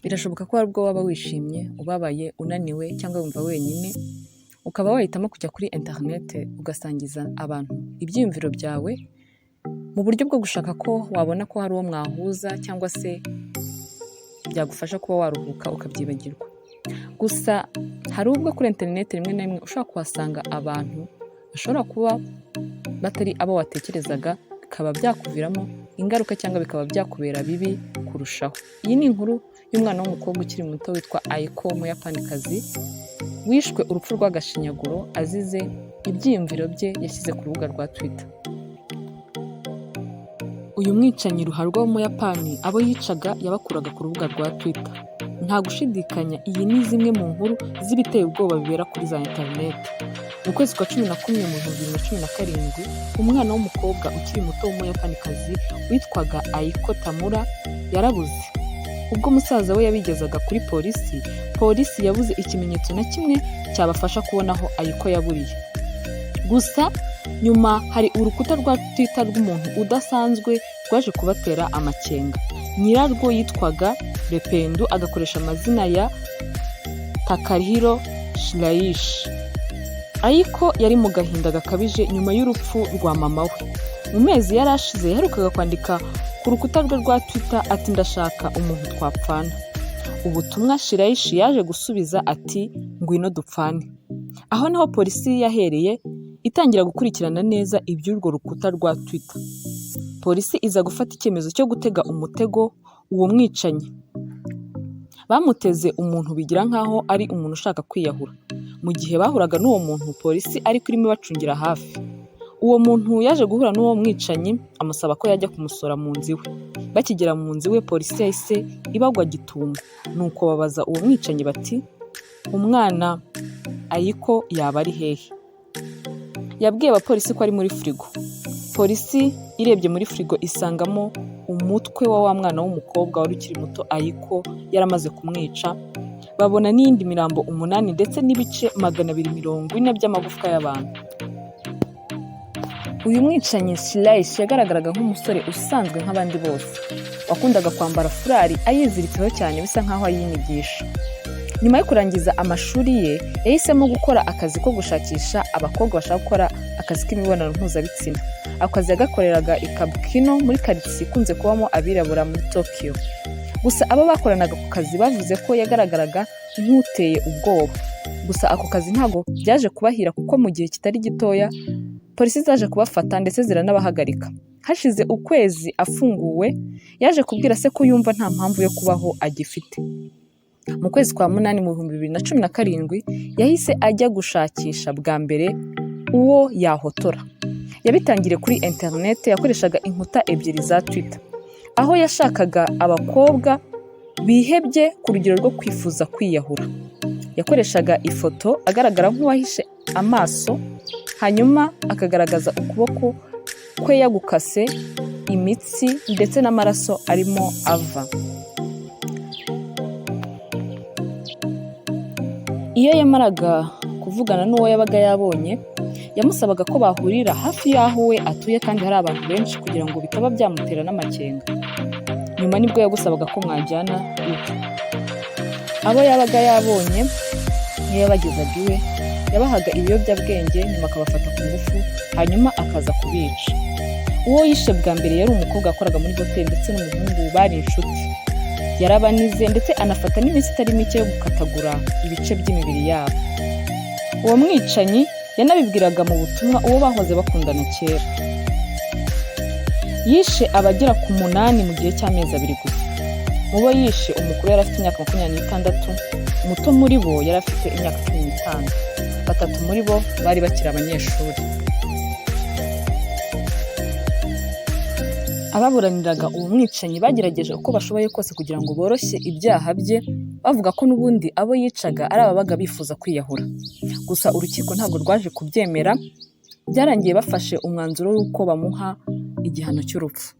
Birashoboka ko hari ubwo waba wishimye, ubabaye, unaniwe cyangwa wumva wenyine, ukaba wahitamo kujya kuri interinete ugasangiza abantu ibyiyumviro byawe, mu buryo bwo gushaka ko wabona ko hari uwo mwahuza cyangwa se byagufasha kuba waruhuka ukabyibagirwa. Gusa hari ubwo kuri interinete rimwe na rimwe ushobora kuhasanga abantu bashobora kuba batari abo watekerezaga, bikaba byakuviramo ingaruka cyangwa bikaba byakubera bibi kurushaho. Iyi ni inkuru y'umwana w'umukobwa ukiri muto witwa Aiko, Umuyapanikazi, wishwe urupfu rw'agashinyaguro azize ibyiyumviro bye yashyize ku rubuga rwa Twitter. Uyu mwicanyi ruharwa w'Umuyapani abo yicaga yabakuraga ku rubuga rwa Twitter. Nta gushidikanya, iyi ni zimwe mu nkuru z'ibiteye ubwoba bibera kuri za interineti. Mu kwezi kwa 11 mu 2017, umwana w'umukobwa ukiri muto w'Umuyapanikazi witwaga Aiko Tamura yarabuze. Ubwo musaza we yabigezaga kuri polisi, polisi yabuze ikimenyetso na kimwe cyabafasha kubona aho Aiko yaburiye. Gusa nyuma hari urukuta rwa Twitter rw'umuntu udasanzwe rwaje kubatera amakenga. Nyirarwo yitwaga Rependu, agakoresha amazina ya Takahiro Shiraishi. Aiko yari mu gahinda gakabije nyuma y'urupfu rwa mama we. Mu mezi yari ashize yaherukaga kwandika ku rukuta rwe rwa Twitter ati: "Ndashaka umuntu twapfana." Ubutumwa Shiraishi yaje gusubiza ati: "Ngwino dupfane." Aho niho polisi yahereye itangira gukurikirana neza iby'urwo rukuta rwa Twitter. Polisi iza gufata icyemezo cyo gutega umutego uwo mwicanyi. Bamuteze umuntu bigira nk'aho ari umuntu ushaka kwiyahura. Mu gihe bahuraga n'uwo muntu, polisi ariko irimo ibacungira hafi. Uwo muntu yaje guhura n'uwo mwicanyi, amusaba ko yajya kumusura mu nzu iwe. Bakigera mu nzu iwe, polisi yahise ibagwa gitumo. Nuko babaza uwo mwicanyi bati: "Umwana Aiko yaba ari hehe?" Yabwiye abapolisi ko ari muri firigo. Polisi irebye muri firigo isangamo umutwe wa wa mwana w'umukobwa wari ukiri muto Aiko yaramaze kumwica, babona n'iyindi mirambo umunani ndetse n'ibice 240 by'amagufwa y'abantu. Uyu mwicanyi Shiraishi yagaragaraga nk'umusore usanzwe nk'abandi bose, wakundaga kwambara furari ayiziritseho cyane bisa nk'aho ayinigisha. Nyuma yo kurangiza amashuri ye, yahisemo gukora akazi ko gushakisha abakobwa bashaka gukora akazi k'imibonano mpuzabitsina. Ako kazi yagakoreraga i Kabukicho, muri karitsiye ikunze kubamo abirabura muri Tokyo. Gusa abo bakoranaga ku kazi bavuze ko yagaragaraga nk'uteye ubwoba. Gusa ako kazi ntabwo byaje kubahira, kuko mu gihe kitari gitoya polisi zaje kubafata ndetse ziranabahagarika. Hashize ukwezi afunguwe, yaje kubwira se ko yumva nta mpamvu yo kubaho agifite. Mu kwezi kwa munani mu 2017 yahise ajya gushakisha bwa mbere uwo yahotora. Yabitangiriye kuri interinete, yakoreshaga inkuta ebyiri za Twitter, aho yashakaga abakobwa bihebye ku rugero rwo kwifuza kwiyahura. Yakoreshaga ifoto agaragara nk'uwahishe amaso, hanyuma akagaragaza ukuboko kwe yagukase imitsi ndetse n'amaraso arimo ava. Iyo yamaraga kuvugana n'uwo yabaga yabonye, yamusabaga ko bahurira hafi y'aho we atuye kandi hari abantu benshi, kugira ngo bitaba byamutera n'amakenga. Nyuma nibwo yagusabaga ko mwajyana iwe. Abo yabaga yabonye, niyo yabagezaga iwe, yabahaga ibiyobyabwenge, nyuma akabafata ku ngufu, hanyuma akaza kubica. Uwo yishe bwa mbere yari umukobwa wakoraga muri hoteli ndetse n'umuhungu bari inshuti. Yarabanize ndetse anafata n'iminsi itari mike yo gukatagura ibice by'imibiri yabo. Uwo mwicanyi yanabibwiraga mu butumwa uwo bahoze bakundana kera. Yishe abagera ku munani mu gihe cy'amezi 2 gusa. Mu bo yishe, umukuru yari afite imyaka 26, umuto muri bo yari afite imyaka 15. Batatu muri bo bari bakiri abanyeshuri. Ababuraniraga uwo mwicanyi bagerageje uko bashoboye kose kugira ngo boroshye ibyaha bye, bavuga ko n'ubundi abo yicaga ari ababaga bifuza kwiyahura. Gusa urukiko ntabwo rwaje kubyemera, byarangiye bafashe umwanzuro w'uko bamuha igihano cy'urupfu.